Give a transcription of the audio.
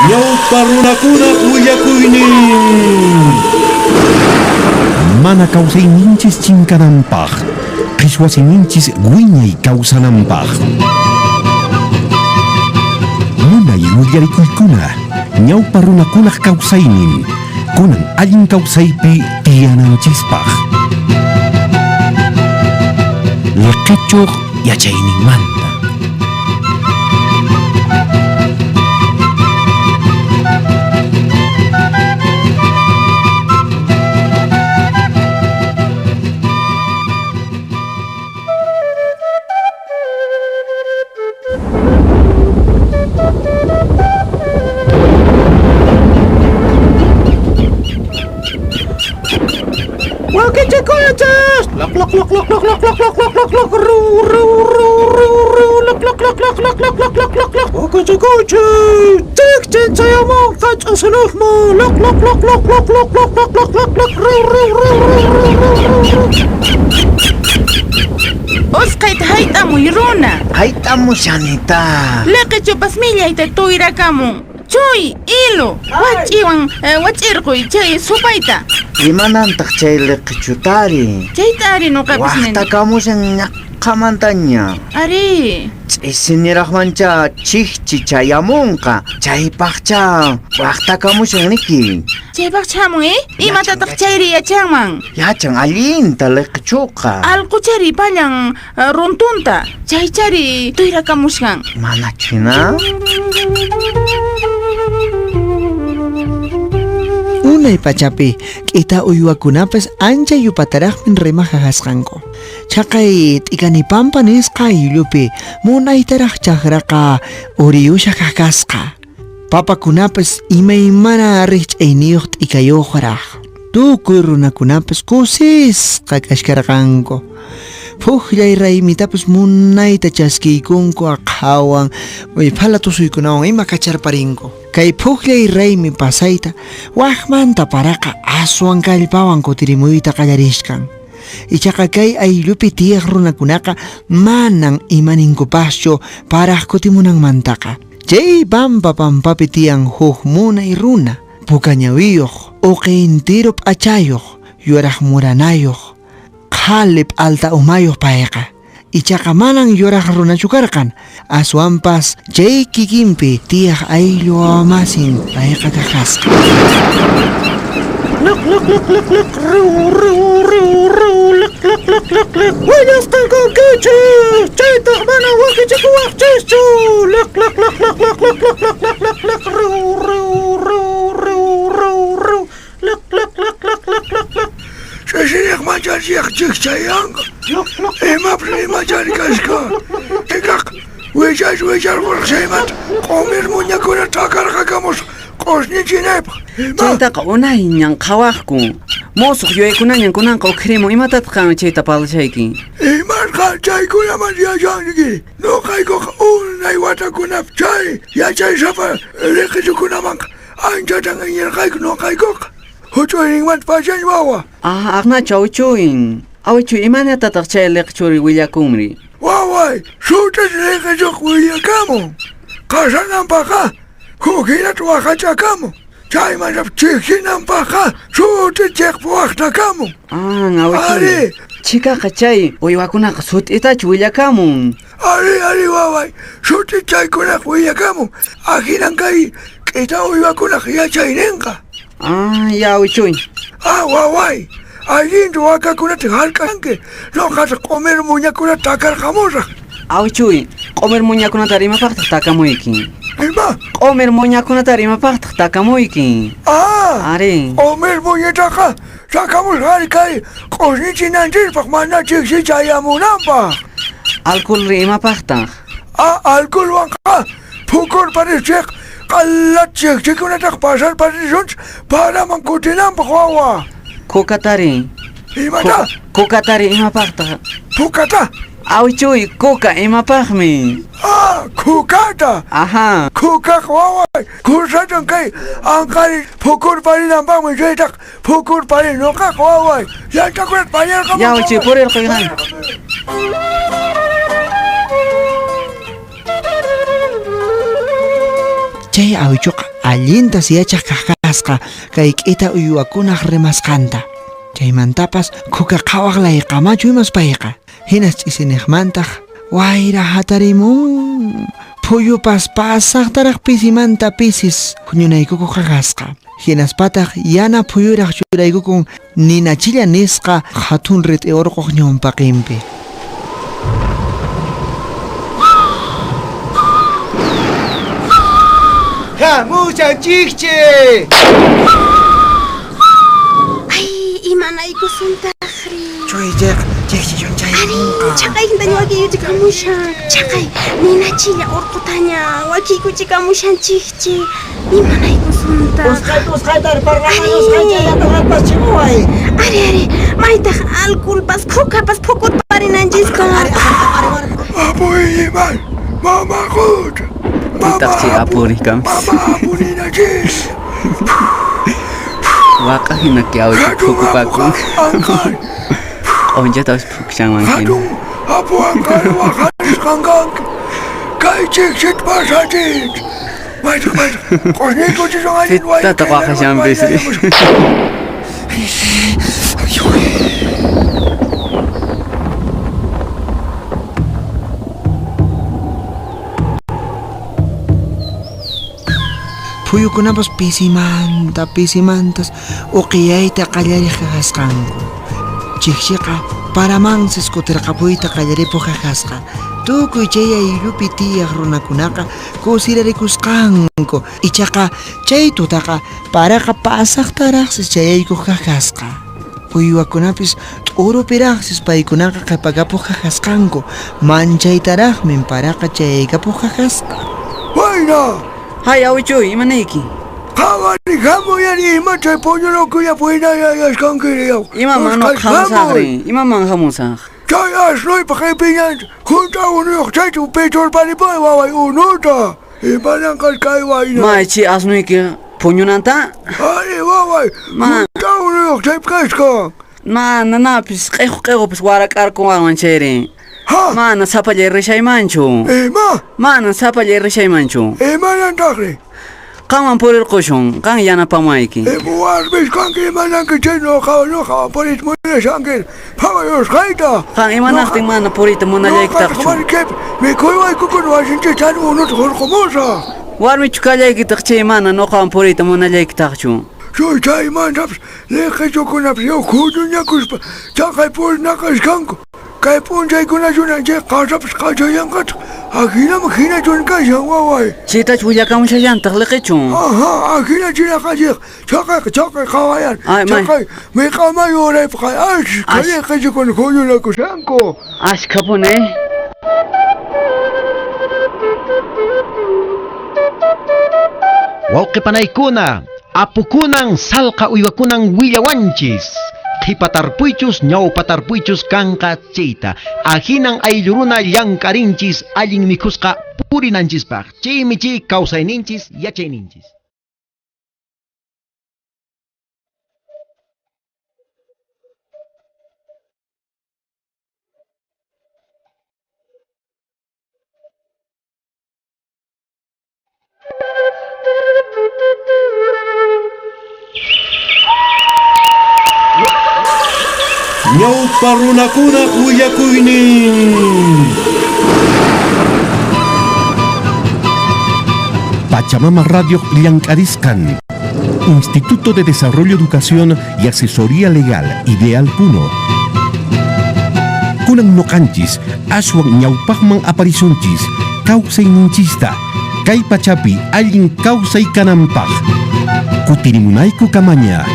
Ñawpa runakunaq willakuynin. Mana kawsayninchis chinkananpaq, qhichwa siminchis wiñay kawsananpaq. Munay willarikuykuna, ñawpa runakunaq kawsaynin, kunan allin kawsaypi tiyananchispaq. Liqichuq yachayninmanta. Wakichikuychis! Laq laq laq laq laq laq laq laq laq laq laq ru ru ru ru ru laq laq laq laq laq laq laq laq laq laq Wakichikuychis! Chikchin chayamunqa ch'usunuqmu! Laq laq laq laq laq laq laq laq laq laq laq ru ru ru ru ru ru ru ru. Usqhayta hayt'amuy runa. Hayt'amushanita. Liqichupas millayta tuyrakamun. Chuy, ilu, wach'iwan wach'irquy chay supayta. Imanantaq chay liqichutari? Chayta ari nuqapis nini. Waqtakamushan ñaqhamantaña. Ari. Ch'isiniraqmancha chikchi chayamunqa. Chaypaqcha waqtakamushan niki. Chaypaqcha hamun, eh? Imatataq chayri yachanman? Yachan allinta liqichuqa. Allquchari pallan runtunta. Chaychari tuyrakamushan. Mana china? Unay pachapi k'ita uywakunapas ancha yupataraqmi rimaqasqanku. Chaqay t'ikanipampa nisqa ayllupi munaytaraq chakraqa uriyusha kasqa. Papakunapas imaymana riqch'ayniyuq t'ikayuqraq. Tukuy runakunapas kusisqa kashkarqanku. Pukllay raymitapas munayta chaskiykunku aqhawan, phala tusuykunawan ima kacharparinku. Kay pukllay raymi pasayta waqmanta paraqa aswan kallpawan kutirimuyta qallarishkan. Ichaqa kay ayllupi tiyaq runakunaqa manan imaninkupaschu paraq kutimunanmantaqa. Chay pampa pampapi tiyan huk munay runa, pukañawiyuq, uqi intiro p'achayuq, yuraq muranayuq, qhali p'alta umayuq payqa. Ichaqa manan yuraq runachu karqan, aswanpas chay kikinpi tiyaq ayllu wawamasin payqa kaqasqa. Laq laq laq laq laq ru ru ru ru laq laq laq laq laq Willasqankunkichis! Chaytaq mana wakichikuwaqchischu! Laq laq laq laq laq laq laq laq laq laq laq ru ru ru ru ru ru laq laq laq laq laq laq laq Ch'isiraqmancha chikchayanqa. Imapas imachari kasqa. Chikaq wichash wicharquraq chaymanta q'umir muñakuna takarqakamusqa q'usñichinaypaq. Chaytaqa unayñan qhawaqku. Musuq yuyaykunañan kunanqa ukhrimun. Imatataq qan chayta parlashayki? Imarqa chaykunaman yachanki. Nuqaykuqa unay watakunap chay yachaysapa liqichukunamanqa anchatan iñirqayku nuqaykuqa. Huch'uyninmanta pachañ wawa. Ah, aqnachu awichuy. Awichuy, imanatataq chay liqichuri willakunri? Waway, sut'is liqichuq willakamun. Qasananpaqqa huk hinata waqachakamun. Chaymanta chikchinanpaqqa sut'i chiqpa waqtakamun. Ah, awichuy. Ari. Chhikaqa chay uywakunaqa sut'itachu willakamun. Ari, ari, waway, sut'i chaykunaq willakamun. Ahinan kay k'ita uywakunaq yachayninqa. Ah, ya awichuy. Ah, waway, allinta wakakunata hark'anki. Nuqataq q'umir muñakunata takarqamusaq. Awichuy, q'umir muñakunata rimapaqtaq takamuyki. Ima? Q'umir muñakunata rimapaqtaq takamuyki. Ah, Ari. Q'umir muñataqa takamusaq ari kay q'usñichinanchispaq mana chikchi chayamunanpaq. Alcohol imapaqtaq? Ah, alcoholwanqa phukurparichiq q'ala chikchikunataq pasarparisunchik paraman kutinanpaq wawa. Kukatari. Imata? Kukatari imapaqtaq? Pukata. Awichuy, kuka imapaqmi? Ah, kukata. Ajá. Kukaq waway, kusatan kay anqari phukurparinanpaqmi chaytaq phukurparin nuqaq waway. Llant'akunata pañarqamun. Ya, awichuy, purirquyqan. Chay awichuqa Allintas yachaq kaqkasqa kay k'ita uywakunaq rimasqanta. Chaymantapas khuka qhawaq layqamachu imas payqa. Hinas ch'isiniqmantaq wayra hatarimun. Phuyupas pasaqtaraq pisimanta pisis huñunaykukuq qaqasqa. Hinaspataq yana phuyuraq churaykukun ninachilla nisqa hatun rit'i urquq ñawpaqinpi. Hamushan chikchi! Ay, imanaykusuntaqri. Chuychaq chikchi Ari, chaqay hintaña wakiykuchikamushan. Chaqay, ninachilla urqutaña wakiykuchikamushan chikchi. Imanaykusuntaq. Usqhayta usqhayta parlaman usqhayta yataqapachimuway. Ari, ari, maytaq alkulpas khukapas phukurparinanchispaq. Apu iman, mama qucha. Pitaq chay apuri kanpis. Mama apurinachis. Waqa hina kiawita phukupakun. Q'unchatapas phukchanman hina. Hatun apu anqar waqarisqan kanki. Kay chikchit pasachis. Maytaq maytaq q'usñiykuchisun allin Pitataq waqashanpis. Phuyukunapas pisimanta pisimantas uqiyayta qallariq kasqanku. Chikchiqa paramansis kutirqapuyta qallaripuq kasqa. Tukuy chay ayllupi tiyaq runakunaqa kusirarikusqanku. Ichaqa chay tutaqa paraqa pasaqtaraqsis chayaykuq kasqa. Uywakunapis t'urupiraqsis paykunaqa qhipakapuq kasqanku. Manchaytaraqmi paraqa chayaykapuq kasqa. Wayna! Hay awichuy, imanayki? Qhawari hamuyari ima chay puñunukulla puynayayasqankiri yaw. Imaman nuqa hamusaqri? Imaman hamusaq? Chay asnuypa qhipiñan hunt'a unuyuq chayta pichurparipay waway unuta. Imananqas kay wayna. Maychi asnuyki puñunanta? Ari waway, hunt'a unuyuq chaypi kasqa. Mana napis q'iqu q'iqupis warak'arkuwanwan chayri. Mana sapallay rishaymanchu. Ima? Mana sapallay rishaymanchu. Imanantaqri? Qanwan purirqushun, qan yanapamayki. Warmis kanki imananki chay nuqa nuqa puriyta munashanki phaway usqhayta. Qan imanaqtin mana puriyta munallaykitaqchu. Nuqa mikhuywaykukunan wasinchis chan unuta hurqumusaq. Warmichu kallaykitaq chay mana nuqawan puriyta munallaykitaqchu. Chay chaymantapas liqichukunapas yaw huñunakuspa chaqay purinaqasqanku. Kay p'unchaykunachunan chay qasapas qachayanqataq ahinaman hinachun kashan waway. Chaytachu willakamushallantaq liqichun. Aha, ahina chinaqachik chaqay chaqay qhawayan. Chaqay miq'amay uraypaq ashka liqichukuna huñunakushanku. Ashkapuni. Wawqipanaykuna, apukunan salqa uywakunan willawanchis. Qhipatarpuychus ñawpatarpuychus kanqa chayta. Ahinan aylluruna llank'arinchis allin mikhusqa purinanchispaq. Chaymi chay kawsayninchis yachayninchis. Ñawpa runakunaq willakuynin. Pachamama Radio Llank'arisqan. Instituto de Desarrollo, Educación y Asesoría Legal, Ideal Puno. Kunan nuqanchis, aswan ñawpaqman aparisunchis, kawsayninchista, kay pachapi allin kawsay kananpaq. Kutirimunayku kamaña.